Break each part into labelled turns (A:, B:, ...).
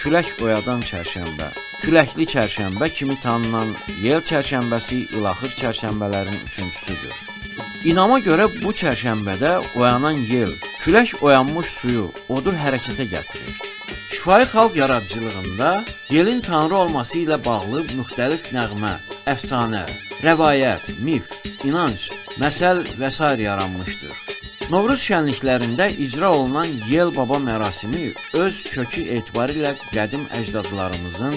A: Külək oyadan çərşənbə, küləkli çərşənbə kimi tanınan yel çərşənbəsi ilaxır çərşənbələrin üçüncüsüdür. İnama görə bu çərşənbədə oyanan yel, külək oyanmış suyu, odu hərəkətə gətirir. Şifahi xalq yaradıcılığında yelin tanrı olması ilə bağlı müxtəlif nəğmə, əfsanə, rəvayət, mif, inanc, məsəl və sair yaranmışdır. Novruz şənliklərində icra olunan Yel Baba mərasimi öz kökü etibarilə qədim əcdadlarımızın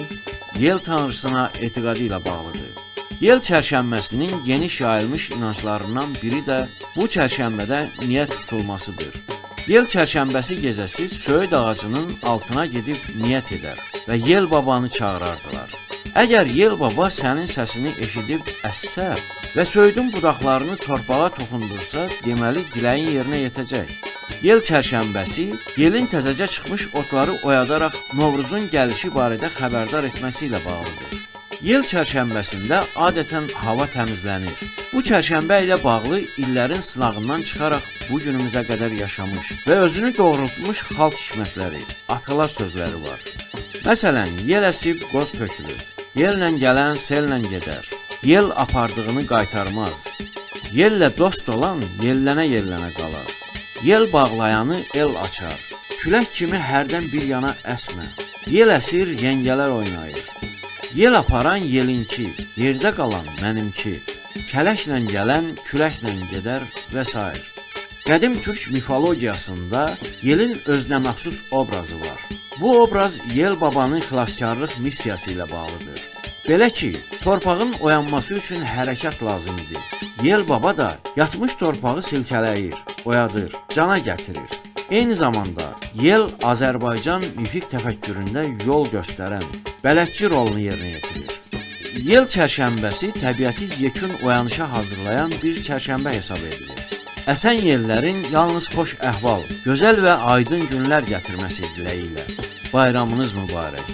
A: yel tanrısına etiqadı ilə bağlıdır. Yel çərşənbəsinin geniş yayılmış inanclarından biri də bu çərşənbədə niyyət tutulmasıdır. Yel çərşənbəsi gecəsi söyüd ağacının altına gedib niyyət edər və Yel babanı çağırardılar. Əgər Yel baba sənin səsini eşidib əssə və söyüdün budaqlarını torpağa toxundursa, deməli diləyin yerinə yetəcək. Yel çərşənbəsi yelin təzəcə çıxmış otları oyadaraq Novruzun gəlişi barədə xəbərdar etməsi ilə bağlıdır. Yel çərşənbəsində adətən hava təmizlənir. Bu çərşənbə ilə bağlı illərin sınağından çıxaraq bu günümüzə qədər yaşamış və özünü doğrultmuş xalq hikmətləri, atalar sözləri var. Məsələn, yel əsib qoz tökülür. Yellə gələn sellə gedər. Yel apardığını qaytarmaz. Yellə dost olan yellənə-yellənə qalar. Yel bağlayanı el açar. Külək kimi hərdən bir yana əsmə. Yel əsir, yengələr oynayır. Yel aparan yelinki, yerdə qalan mənimki. Kələklə gələn küləklə gedər və sair. Qədim türk mifologiyasında yelin özünə məxsus obrazı var. Bu obraz Yel babanın xilaskarlıq missiyası ilə bağlıdır. Belə ki, torpağın oyanması üçün hərəkat lazım idi. Yel baba da yatmış torpağı silkələyir, oyadır, cana gətirir. Eyni zamanda yel Azərbaycan mifik təfəkküründə yol göstərən bələdçi rolunu yerinə yetirir. Yel çərşənbəsi təbiəti yekun oyanışa hazırlayan bir çərşənbə hesab edilir. Əsən yellərin yalnız xoş əhval, gözəl və aydın günlər gətirməsi diləyi ilə. Bayramınız mübarək.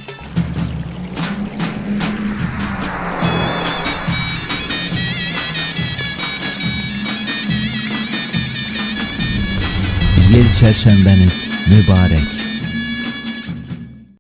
B: Yel çərşənbəniz mübarək.